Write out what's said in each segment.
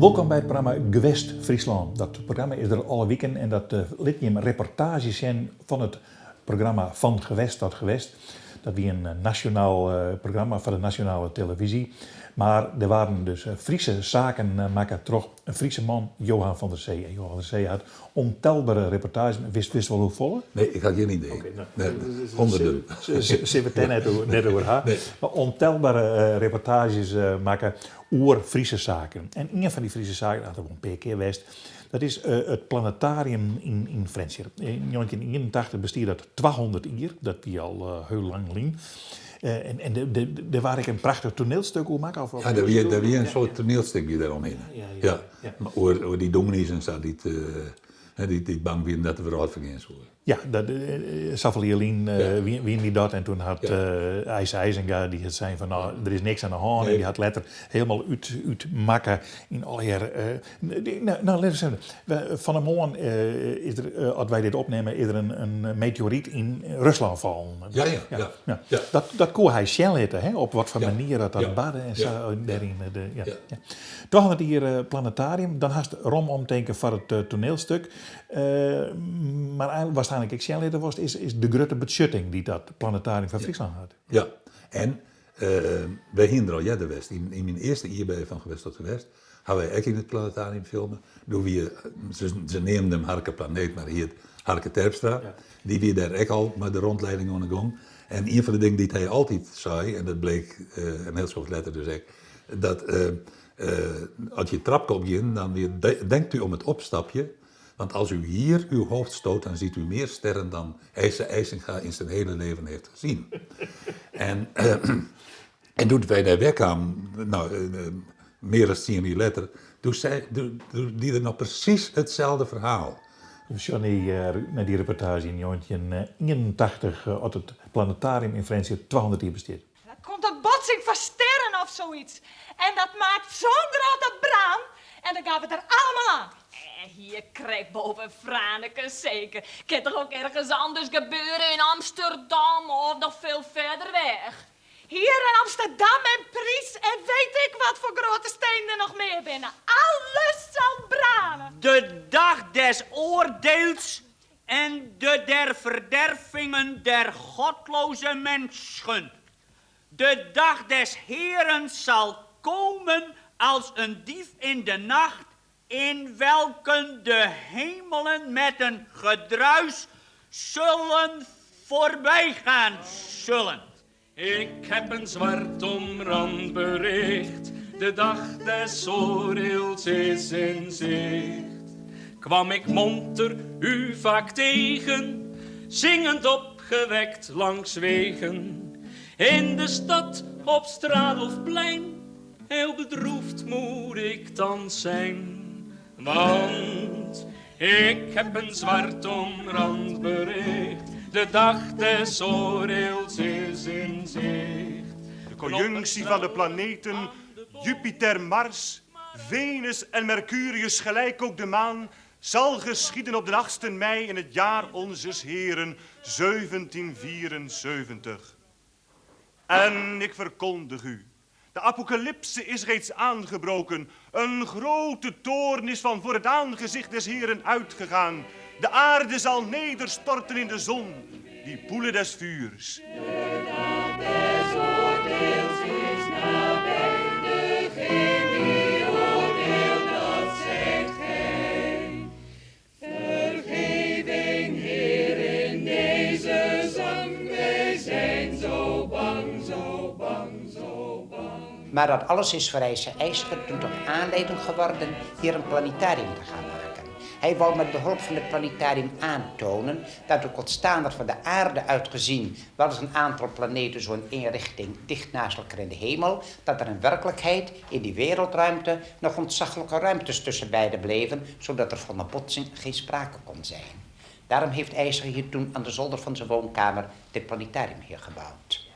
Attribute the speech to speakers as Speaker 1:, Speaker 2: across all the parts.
Speaker 1: Wolkom by it programma Gewest Fryslân. Dat programma is der alle wiken en dat lit jim reportaazjes sjen fan it programma Van Gewest tot Gewest. Dat wie in nasjonaal programma foar de nasjonale televyzje. Mar der waarden dus Fryske saken makke troch in Fryske man, Johan van der Zee. En Johan van der Zee hat ontelbere reportaazjes. Witst, witst wol hoefolle?
Speaker 2: Nee, ik ha gjin idee.
Speaker 1: Oké, no,
Speaker 2: Nee, honderden.
Speaker 1: Sille we it dêr net oer, net oer ha.
Speaker 2: Nee.
Speaker 1: Mar ontelbere reportaazjes makke oer Fryske saken. En ien fan dy Fryske saken, hat er wol in pear kear west, dat is it planetarium yn, yn Frjentsjer. Yn 1981 bestie dat 200 jier, dat wie al hiel lang lyn. En, en dêr waard ek in prachtich toanielstik oer makke? Of,
Speaker 2: Ja, der wie, der wie in soad toanielstik wie dêr omhinne.
Speaker 1: Ja,
Speaker 2: ja.
Speaker 1: ja.
Speaker 2: Ja. Oer, oer dy dûmny's en sa, dy't, dy't, dy't bang wienen dat de wrâld fergean soe.
Speaker 1: Ja, dat, safolle jier lyn
Speaker 2: Ja.
Speaker 1: wienen dy dat. En toen hat
Speaker 2: Ja.
Speaker 1: Eise Eisinga, dy hat sein fan no, der is niks oan de hân. En
Speaker 2: Nee.
Speaker 1: dy hat letter hielendal út, útmakke yn allegear... no, no, lit ik sizze, fan 'e moarn is der, as wy dit opnimme, is der in meteoryt yn Ruslân fallen.
Speaker 2: Ja, ja, ja.
Speaker 1: Ja. Dat, dat koe hy sjen litte, hè, op wat foar
Speaker 2: Ja.
Speaker 1: manier dat dat
Speaker 2: Ja.
Speaker 1: barde en sa.
Speaker 2: Ja.
Speaker 1: Dêryn, de, ja.
Speaker 2: Ja.
Speaker 1: Ja. 200 jier planetarium, dan hast rom omtinken foar it toanielstik. Mar eigentlik, watst eigentlik ek sjen litte wolst, is, is de grutte betsjutting dy't dat planetarium foar Fryslân hat.
Speaker 2: Ja, en wy hienen der al earder west. Yn, yn myn earste jier by Van Gewest tot Gewest hawwe wy ek yn it planetarium filme. Doe wie, se, se neamden him Harke Planeet, mar hy hiet Harke Terpstra.
Speaker 1: Ja.
Speaker 2: Dy wie dêr ek al mei de rondleiding oan de gong. En ien fan de dingen dy't hy altyd sei, en dat bleek in hiel skoft letter dus ek, dat as je it trapke opgean, dan wie denkt u om het opstapje, want als u hier uw hoofd stoot, dan ziet u meer sterren dan Eise Eisinga in zijn hele leven heeft gezien. En, en doe't wy dêr wer kamen, no, mear as tsien jier letter, doe sei, doe, doe die er noch presys itselde ferhaal.
Speaker 1: We sjogge nei dy reportaazje yn 1981, as it planetarium yn Frjentsjer 200 jier bestiet.
Speaker 3: Dat komt in botsing fan sterren of zoiets. En dat maakt zo'n grote brân. En dan gaan we er allemaal aan.
Speaker 4: Hier krekt boven Franeker zeker. Kan toch ook ergens anders gebeuren in Amsterdam of nog veel verder weg.
Speaker 3: Hier in Amsterdam en Parijs en weet ik wat voor grote steden er nog meer binnen. Alles zal branden.
Speaker 5: De dag des oordeels en de der verdervingen der godloze mensen. De dag des Heren zal komen als een dief in de nacht, in welken de hemelen met een gedruis zullen voorbijgaan zullen.
Speaker 6: Ik heb een zwart omrand bericht, de dag des oordeels is in zicht. Kwam ik monter u vaak tegen, zingend opgewekt langs wegen. In de stad, op straat of plein, heel bedroefd moet ik thans zijn. Want ik heb een zwart omrand bericht, de dag des oordeels is in zicht.
Speaker 7: De conjunctie van de planeten Jupiter, Mars, Venus en Mercurius, gelijk ook de maan, zal geschieden op de 8e mei in het jaar onzes Heren 1774. En ik verkondig u, de apocalypse is reeds aangebroken. Een grote toorn is van voor het aangezicht des Heren uitgegaan. De aarde zal nederstorten in de zon, die poelen des vuurs.
Speaker 8: De dag des oordeels is nabij, degeen die oordeelt, dat zijt gij. Vergeving, Heer, in deze zang, wij zijn zo bang, zo bang, zo bang.
Speaker 9: Maar dat alles is voor Eise Eisinga toen toch aanleiding geworden hier een planetarium te gaan maken. Hij wou met behulp van het planetarium aantonen dat ook ontstaander van de aarde uitgezien wel eens een aantal planeten zo in één richting dicht naast elkaar in de hemel, dat er in werkelijkheid in die wereldruimte nog ontzaglijke ruimtes tussen beiden bleven, zodat er van een botsing geen sprake kon zijn. Daarom heeft Eisinga hier toen aan de zolder van zijn woonkamer dit planetarium hier gebouwd.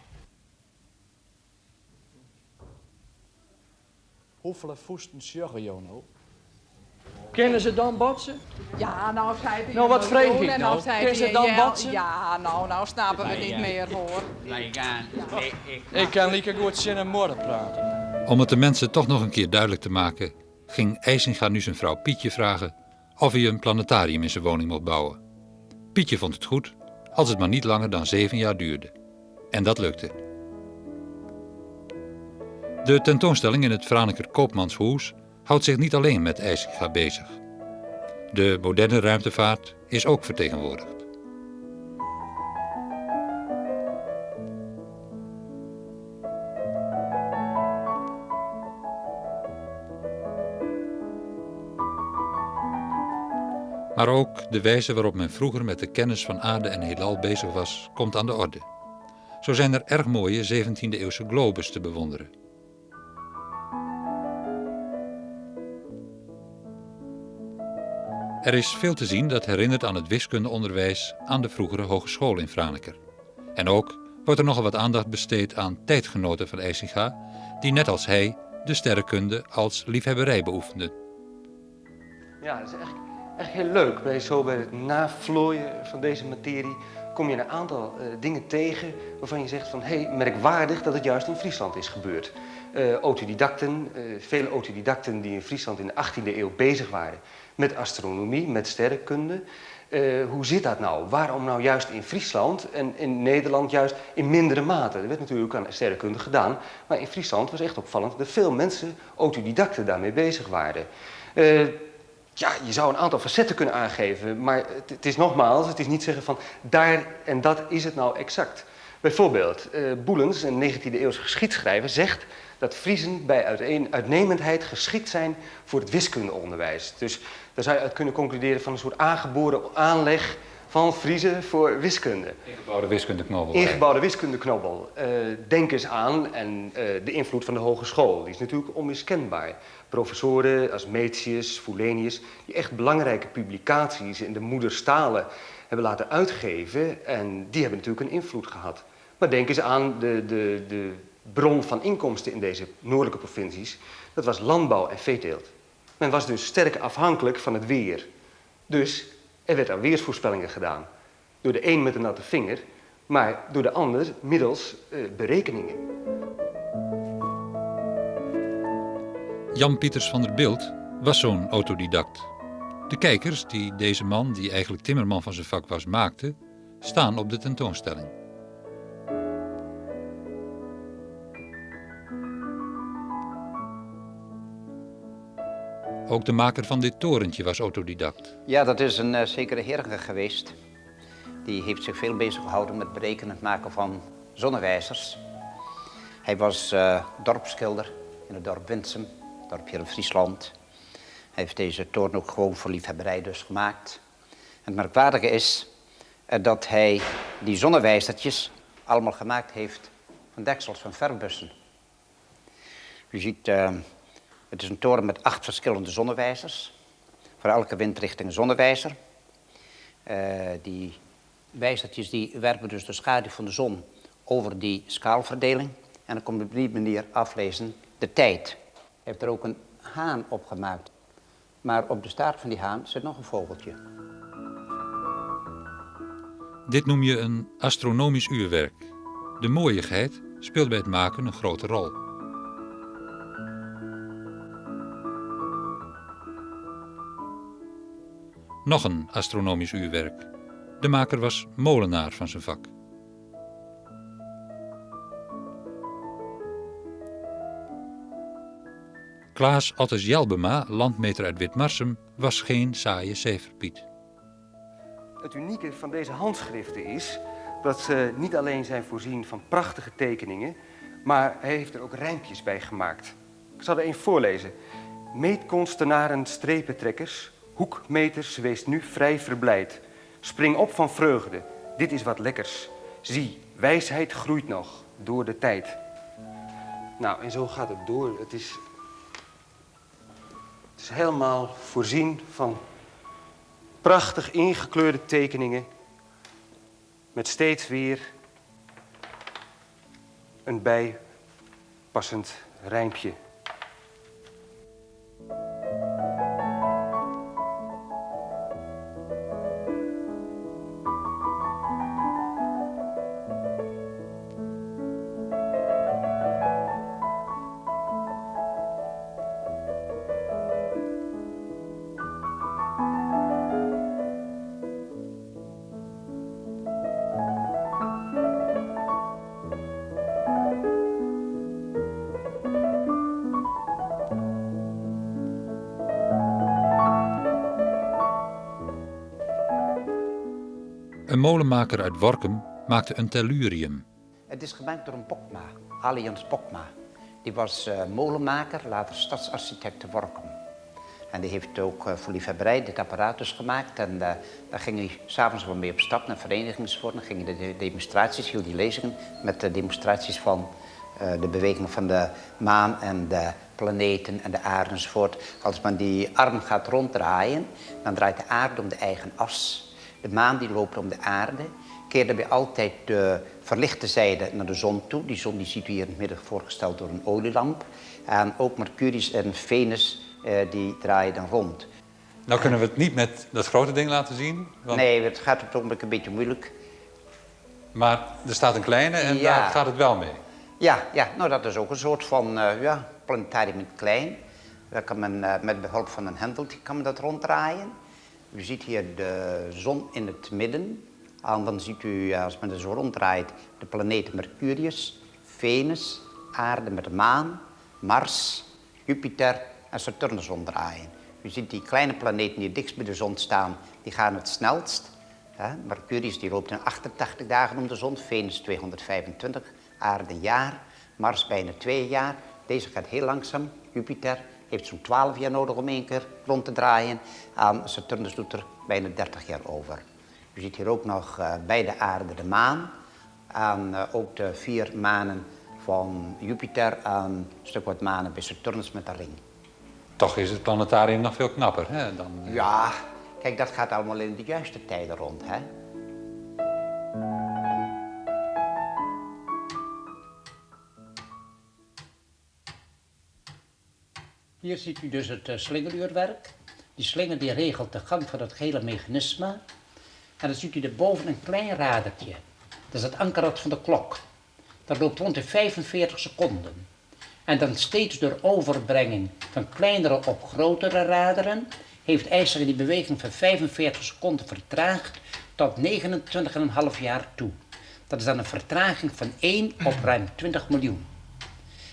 Speaker 10: Hoefolle fûsten sjogge jo no? Kinne se dan botse?
Speaker 11: Ja, nou zei hij
Speaker 10: No, wat freegje ik
Speaker 11: en
Speaker 10: no?
Speaker 11: nou zei
Speaker 10: Kinne se
Speaker 11: hij
Speaker 10: dan
Speaker 11: ja,
Speaker 10: botse?
Speaker 11: Ja, nou, nou snappen we het niet meer hoor.
Speaker 5: Wij gaan.
Speaker 10: Ik kin likegoed tsjin in muorre prate.
Speaker 12: Om het de mensen toch nog een keer duidelijk te maken...
Speaker 2: Ging Eisinga nu zijn vrouw Pietje vragen of hij een planetarium in zijn woning mocht bouwen. Pietje vond het goed, als het maar niet langer dan 7 jaar duurde. En dat lukte. De tentoonstelling in het Franeker Koopmanshoes houdt zich niet alleen met Eisinga bezig. De moderne ruimtevaart is ook vertegenwoordigd. Maar ook de wijze waarop men vroeger met de kennis van aarde en heelal bezig was, komt aan de orde. Zo zijn er erg mooie 17e-eeuwse globes te bewonderen. Er is veel te zien dat herinnert aan het wiskundeonderwijs aan de vroegere hogeschool in Franeker. En ook wordt er nogal wat aandacht besteed aan tijdgenoten van Eisinga, die net als hij de sterrenkunde als liefhebberij beoefenden.
Speaker 12: Ja, dat is echt, echt heel leuk. Bij, zo bij het navlooien van deze materie kom je een aantal dingen tegen waarvan je zegt van hé, hey, merkwaardig dat het juist in Friesland is gebeurd. Autodidacten, vele autodidacten die in Friesland in de 18e eeuw bezig waren met astronomie, met sterrenkunde. Hoe zit dat nou? Waarom nou juist in Friesland en in Nederland juist in mindere mate? Er werd natuurlijk aan sterrenkunde gedaan, maar in Friesland was echt opvallend dat veel mensen, autodidacten, daarmee bezig waren. Ja, je zou een aantal facetten kunnen aangeven, maar het is nogmaals, het is niet zeggen van daar en dat is het nou exact. Bijvoorbeeld, Boelens, een 19e-eeuwse geschiedschrijver, zegt dat Friezen bij uitnemendheid geschikt zijn voor het wiskundeonderwijs. Dus daar zou je uit kunnen concluderen van een soort aangeboren aanleg van Friezen voor wiskunde.
Speaker 2: Ingebouwde wiskundeknobbel.
Speaker 12: Ingebouwde wiskundeknobbel. Denk eens aan en de invloed van de hogeschool, die is natuurlijk onmiskenbaar. Professoren als Metius, Fulenius, die echt belangrijke publicaties in de moederstalen hebben laten uitgeven en die hebben natuurlijk een invloed gehad. Maar denk eens aan de bron van inkomsten in deze noordelijke provincies. Dat was landbouw en veeteelt. Men was dus sterk afhankelijk van het weer. Dus er werd aan weersvoorspellingen gedaan. Door de een met een natte vinger, maar door de ander middels berekeningen.
Speaker 2: Jan Pieters van der Bilt was zo'n autodidact. De kijkers die deze man, die eigenlijk timmerman van zijn vak was, maakte, staan op de tentoonstelling. Ook de maker van dit torentje was autodidact.
Speaker 9: Ja, dat is een zekere Herger geweest. Die heeft zich veel bezig gehouden met berekenen en het maken van zonnewijzers. Hij was dorpsschilder in het dorp Winsum, het dorp hier in Friesland. Hij heeft deze toren ook gewoon voor liefhebberij dus gemaakt. En het merkwaardige is dat hij die zonnewijzertjes allemaal gemaakt heeft van deksels van verfbussen. U ziet, het is een toren met 8 verschillende zonnewijzers. Voor elke windrichting een zonnewijzer. Die wijzertjes die werpen dus de schaduw van de zon over die schaalverdeling. En dan komt op die manier aflezen de tijd. Hij heeft er ook een haan op gemaakt. Maar op de staart van die haan zit nog een vogeltje.
Speaker 2: Dit noem je een astronomisch uurwerk. De mooiigheid speelt bij het maken een grote rol. Nog een astronomisch uurwerk. De maker was molenaar van zijn vak. Klaas Ottes Jelbema, landmeter uit Witmarsum, was geen saaie cijferpiet.
Speaker 12: Het unieke van deze handschriften is dat ze niet alleen zijn voorzien van prachtige tekeningen, maar hij heeft er ook rijmpjes bij gemaakt. Ik zal er één voorlezen. Meetkonstenaren strepentrekkers, hoekmeters, wees nu vrij verblijd. Spring op van vreugde, dit is wat lekkers. Zie, wijsheid groeit nog door de tijd. Nou, en zo gaat het door. Het is helemaal voorzien van prachtig ingekleurde tekeningen met steeds weer een bijpassend rijmpje.
Speaker 2: Een molenmaker uit Workum maakte een tellurium.
Speaker 9: Het is gemaakt door een Bokma, Allians Bokma. Die was eh, molenmaker, later stadsarchitect te Workum. En die heeft ook eh, voor liefhebberij dit apparaat dus gemaakt. En eh, daar ging hij s'avonds wel mee op stap naar verenigingsvormen. Dan ging hij de demonstraties, hield hij lezingen met de demonstraties van de beweging van de maan en de planeten en de aarde enzovoort. Als men die arm gaat ronddraaien, dan draait de aarde om de eigen as. De maan die loopt om de aarde. Keer daarbij altijd de verlichte zijde naar de zon toe. Die zon die ziet u hier in het midden voorgesteld door een olielamp. En ook Mercurius en Venus die draaien dan rond.
Speaker 2: Nou kunnen we het niet met dat grote ding laten zien. Want...
Speaker 9: Nee, het gaat op het ogenblik een beetje moeilijk.
Speaker 2: Maar er staat een kleine en
Speaker 9: Ja.
Speaker 2: daar gaat het wel mee.
Speaker 9: Ja, ja, nou dat is ook een soort van ja, planetarium in het klein. Daar kan men met behulp van een hendeltje kan men dat ronddraaien. U ziet hier de zon in het midden. En dan ziet u, als men er zo ronddraait, de planeten Mercurius, Venus, Aarde met de maan, Mars, Jupiter en Saturnus ronddraaien. U ziet die kleine planeten die het dichtst bij de zon staan, die gaan het snelst. Hè? Mercurius die loopt in 88 dagen om de zon, Venus 225, Aarde een jaar, Mars bijna 2 jaar. Deze gaat heel langzaam. Jupiter heeft zo'n 12 jaar nodig om één keer rond te draaien. En Saturnus doet er bijna 30 jaar over. U ziet hier ook nog bij de aarde de maan. En ook de 4 manen van Jupiter en een stuk wat manen bij Saturnus met de ring.
Speaker 2: Toch is het planetarium nog veel knapper, hè? Dan...
Speaker 9: Ja, kijk, dat gaat allemaal in de juiste tijden rond, hè? Hier ziet u dus het slingeruurwerk. Die slinger die regelt de gang van het gehele mechanisme. En dan ziet u erboven een klein radertje. Dat is het ankerrad van de klok. Dat loopt rond de 45 seconden. En dan steeds door overbrenging van kleinere op grotere raderen heeft Eisinga die beweging van 45 seconden vertraagd tot 29,5 jaar toe. Dat is dan een vertraging van 1 op ruim 20 miljoen.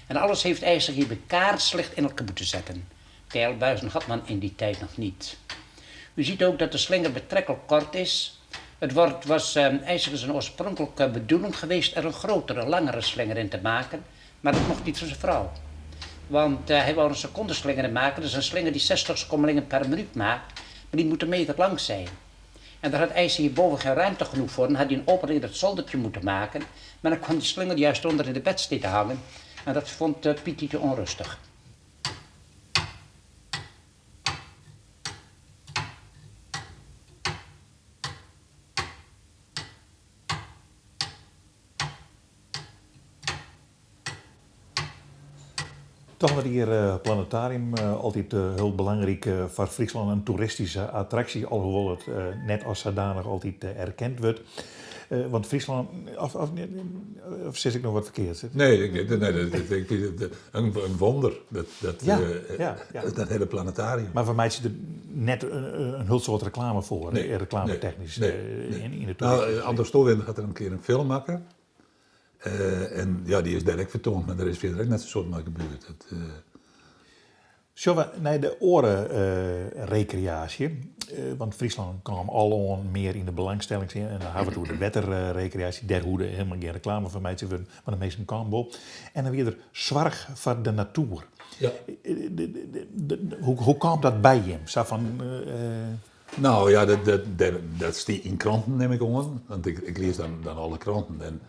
Speaker 9: En alles heeft Eisinga hier bij kaarslicht in elkaar moeten zetten. Tijlbuizen had men in die tijd nog niet. U ziet ook dat de slinger betrekkelijk kort is. Het was Eisinga zijn oorspronkelijke bedoeling geweest er een grotere, langere slinger in te maken. Maar dat mocht niet van zijn vrouw. Want hij wou een secondeslinger in maken, dus een slinger die 60 schommelingen per minuut maakt, maar die moet een meter lang zijn. En daar had Eisinga hierboven geen ruimte genoeg voor en had hij een opening in het zoldertje moeten maken. Maar dan kwam die slinger juist onder in de bedstee te hangen en dat vond Pietie te onrustig.
Speaker 1: Toch wordt hier planetarium altijd heel belangrijk voor Friesland, een toeristische attractie, alhoewel het net als zodanig altijd erkend wordt. Want Friesland, of zit ik nog wat verkeerd?
Speaker 2: Nee, ik vind het een wonder, dat hele planetarium.
Speaker 1: Maar voor mij zit er net een heel soort reclame voor,
Speaker 2: Nee,
Speaker 1: reclame technisch,
Speaker 2: nee, nee.
Speaker 1: in de toeristische
Speaker 2: Anton Stoelwinder gaat er een keer een film maken. En ja, die is direct vertoond, maar er is verder ook net zo'n soort mee gebeurd. Dat.
Speaker 1: Zullen we naar de orenrecreatie? Want Friesland kwam al on meer in de belangstelling zien. En dan hebben we het over de wetterrecreatie. Daar hoede helemaal geen reclame van mij te worden, maar de meeste kwamen wel. En dan weer er zorg voor de natuur. Hoe kwam dat bij hem? Zo van
Speaker 2: Nou ja, dat stiet in kranten, neem ik aan. Want ik lees dan alle kranten. En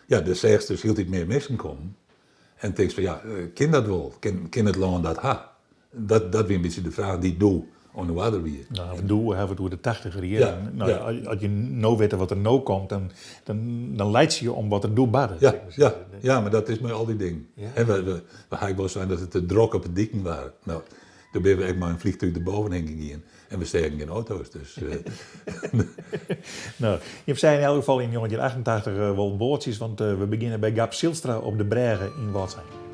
Speaker 2: ja, de zegt dus hield ik meer mensen komen. En denk van, ja, ken dat wel? Ken het land dat ha? Dat weer een beetje de vraag die doe aan de water weer.
Speaker 1: Nou, we doen, hebben we het over de 80er jaren. Als je nou weet wat er nou komt, dan leidt ze je om wat er doet badden, zeg maar.
Speaker 2: Ja, maar dat is met al die dingen. En we gaan wel zijn dat het te druk op het dikken waren. Nou, toen ben we echt maar een vliegtuig erboven heen gegaan. En we stegen geen auto's, dus.
Speaker 1: Nou, je zei in elk geval in 1988 wel boordjes, want we beginnen bij Gab Zylstra op de Brêge in Wâldsein.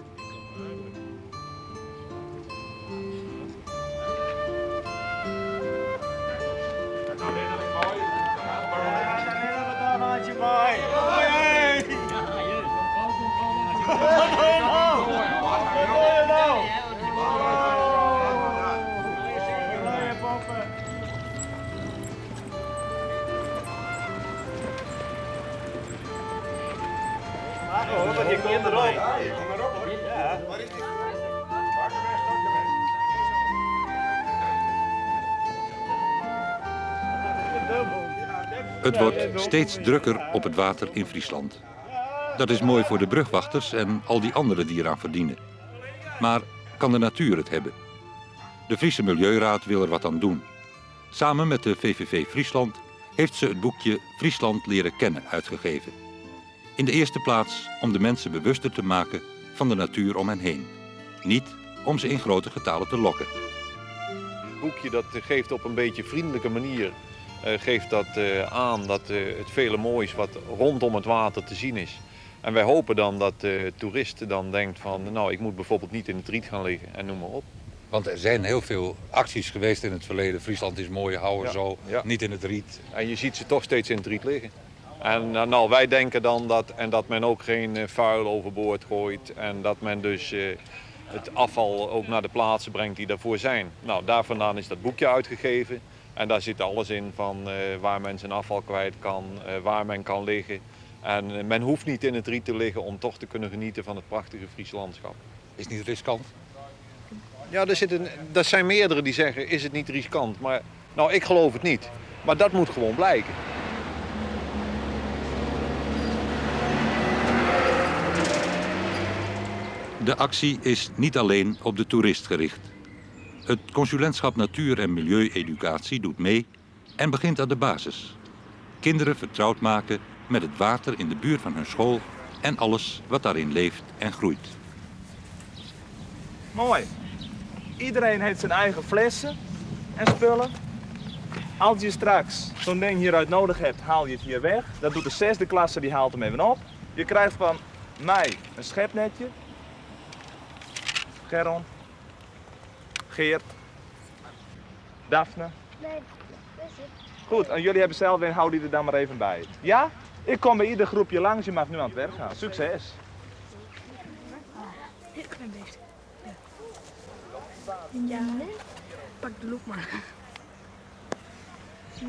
Speaker 2: Het wordt steeds drukker op het water in Friesland. Dat is mooi voor de brugwachters en al die anderen die eraan verdienen. Maar kan de natuur het hebben? De Friese Milieuraad wil er wat aan doen. Samen met de VVV Friesland heeft ze het boekje Friesland leren kennen uitgegeven. In de eerste plaats om de mensen bewuster te maken van de natuur om hen heen. Niet om ze in grote getalen te lokken.
Speaker 13: Het boekje dat geeft op een beetje vriendelijke manier geeft dat, aan dat het vele moois wat rondom het water te zien is. En wij hopen dan dat de toerist dan denkt van nou ik moet bijvoorbeeld niet in het riet gaan liggen en noem maar op.
Speaker 2: Want er zijn heel veel acties geweest in het verleden. Friesland is mooi, hou er zo, niet in het riet.
Speaker 13: En je ziet ze toch steeds in het riet liggen. En nou, wij denken dan dat, en dat men ook geen vuil overboord gooit en dat men dus het afval ook naar de plaatsen brengt die daarvoor zijn. Nou, daar vandaan is dat boekje uitgegeven en daar zit alles in van waar men zijn afval kwijt kan, waar men kan liggen. En men hoeft niet in het riet te liggen om toch te kunnen genieten van het prachtige Friese landschap.
Speaker 2: Is het niet riskant?
Speaker 13: Ja, er zijn meerdere die zeggen, is het niet riskant? Maar nou, ik geloof het niet. Maar dat moet gewoon blijken.
Speaker 2: De actie is niet alleen op de toerist gericht. Het consulentschap Natuur- en Milieueducatie doet mee en begint aan de basis. Kinderen vertrouwd maken met het water in de buurt van hun school en alles wat daarin leeft en groeit.
Speaker 14: Mooi. Iedereen heeft zijn eigen flessen en spullen. Als je straks zo'n ding hieruit nodig hebt, haal je het hier weg. Dat doet de zesde klasse, die haalt hem even op. Je krijgt van mij een schepnetje. Geron, Geert, Daphne.
Speaker 15: Nee, dat is het.
Speaker 14: Goed, en jullie hebben zelf een, hou die er dan maar even bij. Ja? Ik kom bij ieder groepje langs, je mag nu aan het werk gaan. Succes!
Speaker 15: Heel klein beetje. Ja. Pak de loep maar. Ja.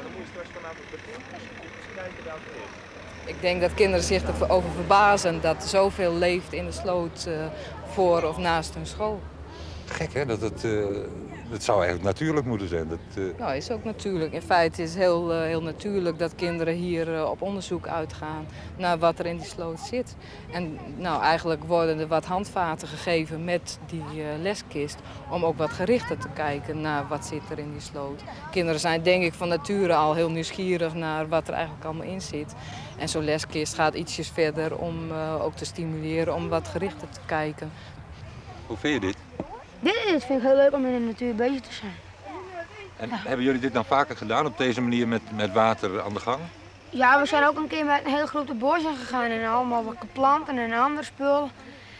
Speaker 14: Dan moet je straks vanaf het begin eens kijken welke het is.
Speaker 11: Ik denk dat kinderen zich erover verbazen dat zoveel leeft in de sloot voor of naast hun school.
Speaker 2: Gek hè, dat het, dat zou eigenlijk natuurlijk moeten zijn. Dat,
Speaker 11: Nou, is ook natuurlijk. In feite is het heel natuurlijk dat kinderen hier op onderzoek uitgaan naar wat er in die sloot zit. En nou, eigenlijk worden er wat handvaten gegeven met die leskist om ook wat gerichter te kijken naar wat zit er in die sloot. Kinderen zijn denk ik van nature al heel nieuwsgierig naar wat er eigenlijk allemaal in zit. En zo'n leskist gaat ietsjes verder om ook te stimuleren om wat gerichter te kijken.
Speaker 2: Hoe vind je dit?
Speaker 15: Dit vind ik heel leuk om in de natuur bezig te zijn.
Speaker 2: En hebben jullie dit dan vaker gedaan op deze manier met water aan de gang?
Speaker 15: Ja, we zijn ook een keer met een hele groep de bos in gegaan en allemaal wat geplant en een ander spul.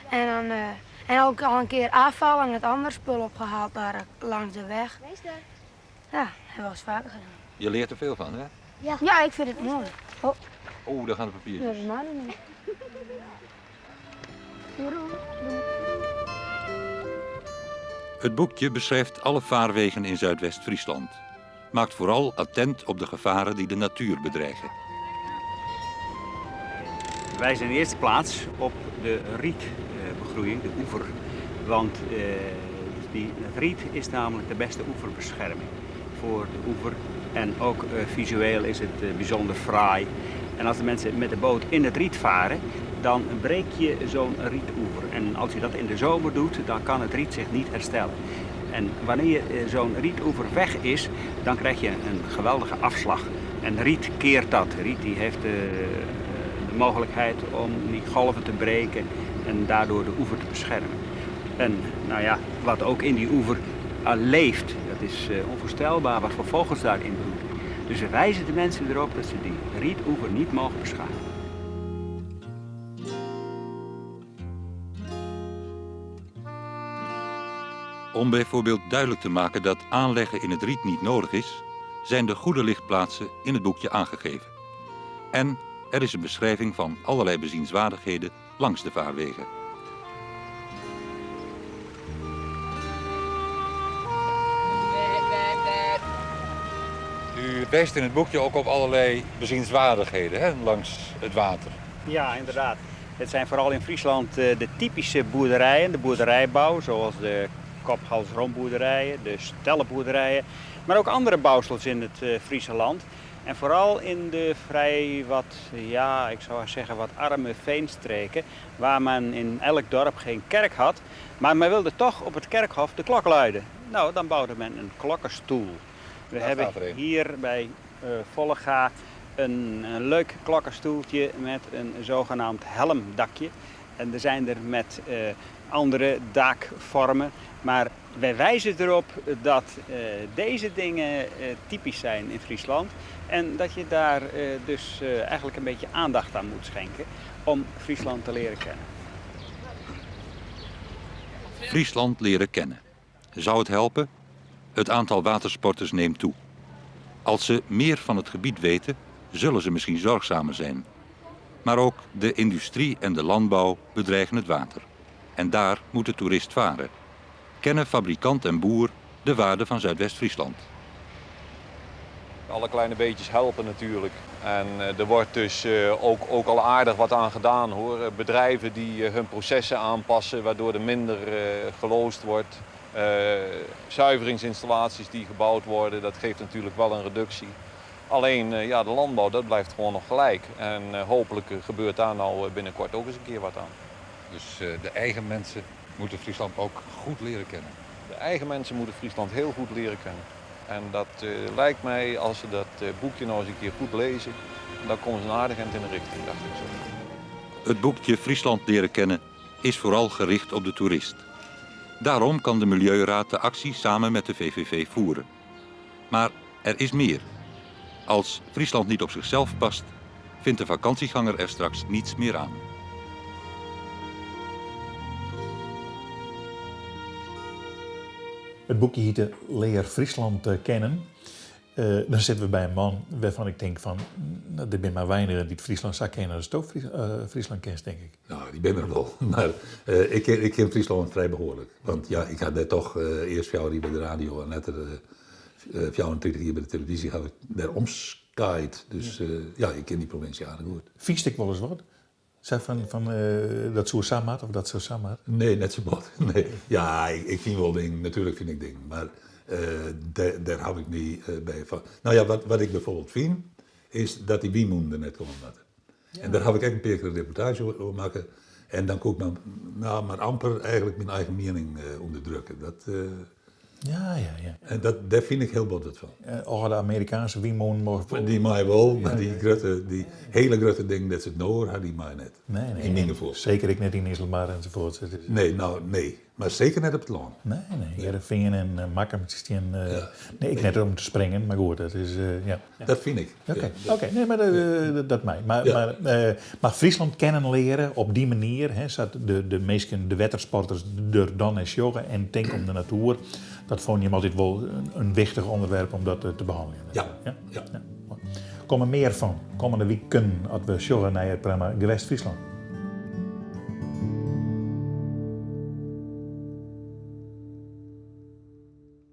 Speaker 15: En, dan, en ook al een keer afval en het andere spul opgehaald daar langs de weg. Ja, hebben we eens vaker gedaan.
Speaker 2: Je leert er veel van, hè?
Speaker 15: Ja, ja ik vind het mooi. Oh.
Speaker 2: Oeh, daar gaan de papiertjes.
Speaker 15: Ja, dat is maar niet meer.
Speaker 2: Het boekje beschrijft alle vaarwegen in Zuidwest-Friesland. Maakt vooral attent op de gevaren die de natuur bedreigen.
Speaker 5: Wij zijn in de eerste plaats op de rietbegroeiing, de oever. Want het riet is namelijk de beste oeverbescherming voor de oever. En ook visueel is het bijzonder fraai. En als de mensen met de boot in het riet varen, dan breek je zo'n rietoever. En als je dat in de zomer doet, dan kan het riet zich niet herstellen. En wanneer zo'n rietoever weg is, dan krijg je een geweldige afslag. En riet keert dat. Riet die heeft de mogelijkheid om die golven te breken en daardoor de oever te beschermen. En nou ja, wat ook in die oever leeft, dat is onvoorstelbaar wat voor vogels daarin broeden. Dus we wijzen de mensen erop dat ze die rietoever niet mogen beschadigen.
Speaker 2: Om bijvoorbeeld duidelijk te maken dat aanleggen in het riet niet nodig is, zijn de goede lichtplaatsen in het boekje aangegeven. En er is een beschrijving van allerlei bezienswaardigheden langs de vaarwegen. Wijst in het boekje ook op allerlei bezienswaardigheden hè, langs het water.
Speaker 5: Ja, inderdaad. Het zijn vooral in Friesland eh, de typische boerderijen, de boerderijbouw, zoals de kop-hals-rompboerderijen, de stellenboerderijen, maar ook andere bouwsels in het eh, Friese land. En vooral in de vrij wat, ja, ik zou zeggen wat arme veenstreken, waar men in elk dorp geen kerk had, maar men wilde toch op het kerkhof de klok luiden. Nou, dan bouwde men een klokkenstoel. We
Speaker 2: Daar
Speaker 5: hebben
Speaker 2: staat er een.
Speaker 5: hier bij uh, Vollega een, een leuk klokkenstoeltje met een zogenaamd helmdakje. En er zijn er met uh, andere daakvormen. Maar wij wijzen erop dat uh, deze dingen uh, typisch zijn in Friesland. En dat je daar uh, dus eigenlijk een beetje aandacht aan moet schenken om Friesland te leren kennen.
Speaker 2: Friesland leren kennen. Zou het helpen? Het aantal watersporters neemt toe. Als ze meer van het gebied weten, zullen ze misschien zorgzamer zijn. Maar ook de industrie en de landbouw bedreigen het water. En daar moet de toerist varen. Kennen fabrikant en boer de waarde van Zuidwest-Friesland?
Speaker 13: Alle kleine beetjes helpen natuurlijk. En eh, er wordt dus eh, ook, ook al aardig wat aan gedaan hoor. Eh, bedrijven die hun processen aanpassen waardoor er minder geloosd wordt. Zuiveringsinstallaties die gebouwd worden, dat geeft natuurlijk wel een reductie. Alleen ja, de landbouw dat blijft gewoon nog gelijk. En hopelijk gebeurt daar nou binnenkort ook eens een keer wat aan.
Speaker 2: Dus de eigen mensen moeten Friesland ook goed leren kennen?
Speaker 13: De eigen mensen moeten Friesland heel goed leren kennen. En dat uh, lijkt mij, als ze dat uh, boekje nou eens een keer goed lezen, dan komen ze een aardig eind in de richting, dacht ik zo.
Speaker 2: Het boekje Friesland leren kennen is vooral gericht op de toerist. Daarom kan de Milieuraad de actie samen met de VVV voeren. Maar er is meer. Als Friesland niet op zichzelf past, vindt de vakantieganger er straks niets meer aan.
Speaker 1: Het boekje heette Leer Friesland eh, kennen. Uh, dan zitten we bij een man waarvan ik denk van, nou, er zijn maar weinigen die het Friesland zou kennen als het ook Fries, uh, Friesland kent, denk ik.
Speaker 2: Nou, die ben er wel. Maar uh, ik, ik ken Friesland vrij behoorlijk. Want ja, ik had net toch eerst jou hier bij de radio en net er, 34 hier bij de televisie had ik daar omskaaid. Dus ja. ja, ik ken die provincie aardig goed.
Speaker 1: Viest ik wel eens wat? Zeg van, van dat soort samat of dat soort samat?
Speaker 2: Nee, net zo bot. Nee. Ja, ik, ik vind wel ding. Natuurlijk vind ik ding. Maar uh, daar, daar hou ik niet uh, bij van. Nou ja, wat, wat ik bijvoorbeeld vind, is dat die Wiemoen er net komen laten. Ja. En daar heb ik echt een paar keer een reportage over maken. En dan kon ik maar, nou, maar amper eigenlijk mijn eigen mening onderdrukken. Dat,
Speaker 1: ja, ja, ja.
Speaker 2: En dat, daar vind ik heel wat van.
Speaker 1: Oh, de Amerikaanse Wiemoen mogen...
Speaker 2: Die mij wel, maar die, grote, die hele grote ding dat ze het nodig had, die mij net.
Speaker 1: Nee, nee.
Speaker 2: In mijn gevoel.
Speaker 1: Zeker ik net in Islamar enzovoort.
Speaker 2: Nee, nou, nee. Maar zeker net op het land.
Speaker 1: Nee, nee. Heerenveen en uh, Makkum. Uh, ja. Nee, ik net om te springen, maar goed, dat is... Uh, ja.
Speaker 2: Dat vind ik.
Speaker 1: Oké, okay. ja, okay. nee, maar dat, dat, dat mij. Maar, ja. maar, maar Friesland kennen leren op die manier, hè, zat de, de meesten, de wettersporters er dan en joggen en denk om de natuur. Dat vond je hem altijd wel een, een wichtig onderwerp om dat te behandelen.
Speaker 2: Ja. Ja? ja.
Speaker 1: ja. Komen meer van komende weken als we joggen naar het programma Gewest Friesland.